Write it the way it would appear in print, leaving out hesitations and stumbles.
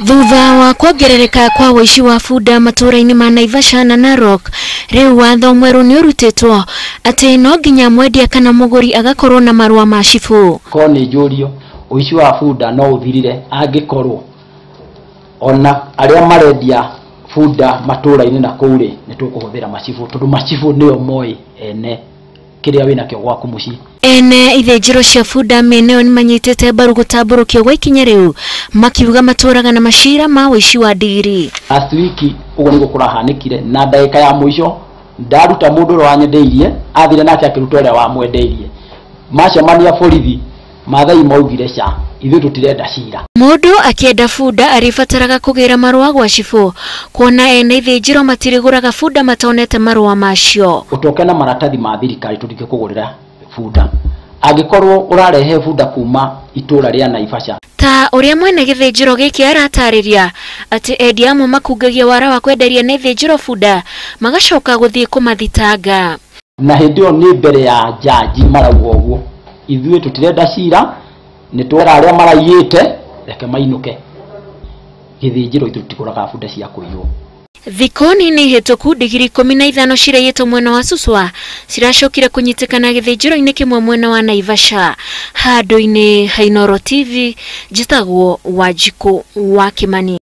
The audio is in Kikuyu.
Thutha wa kuongerereka kwa ũici wa bunda matũũra-inĩ ma Naivasha na Narok, rĩu watho mwerũ nĩ ũrutĩtwo atĩ no nginya mwendia kana mũgũri agakorwo na marũa ma cibũ. Korwo nĩ njũrio, ũici wa bunda no ũthirire angĩkorwo ona arĩa marendia bunda matũũra-inĩ na kũu rĩ, nĩ tũkũhũthĩra macibũ, tondũ macibũ nĩo moĩ ene kĩrĩa wĩnakĩo gwaku mũciĩ. Ene ithĩnjĩro cia bunda mĩena ĩyo nĩmanyitĩte mbaru gũtambũrũkio gwa ikinya rĩu, makiuga matũraga na macira ma ũici wa ndigiri. Last week ũguo nĩguo kũrahanĩkire, na ndagĩka ya mũico ndaruta mũndũ ũrĩa wanyendeirie, athire nake akĩruta ũrĩa wamwendeirie. Macemania borithi, Maathai maugire ca, ithuĩ tũtirenda cira. Mũndũ akĩenda bunda arĩbataraga kũgĩra marũa gwa cibũ, kuona ene ithĩnjĩro matirĩgũraga bunda matonete marũa macio. Ũtoke na maratathi ma thirikari tũtingĩkũgũrĩra bunda. Angĩkorwo ũrarehe bunda kuma itũra rĩa Naivasha. Ta ũrĩa mwene gĩthĩnjĩro gĩkĩ aratarĩria atĩ endia amwe makungagia wara wa kwenderia na ithĩnjĩro bunda magacoka gũthiĩ kũmathitanga. Na hĩndĩ ĩyo nĩ mbere ya jaji marauga ũguo, ithuĩ tũtirenda cira, nĩ twera arĩa maraiyĩte reke mainũke. Gĩthĩnjĩro ithuĩ tũtigũraga bunda cia kũiywo. Thikũ nini hĩtũku ndigiri 15 ciraiyĩtwo mwena wa Suswa ciracokire kũnyitĩkana gĩthĩnjĩro-inĩ kĩmwe mwena wa Naivasha. Handũ-inĩ ha Inooro TV, njĩtagwo Wanjikũ wa Kĩmani.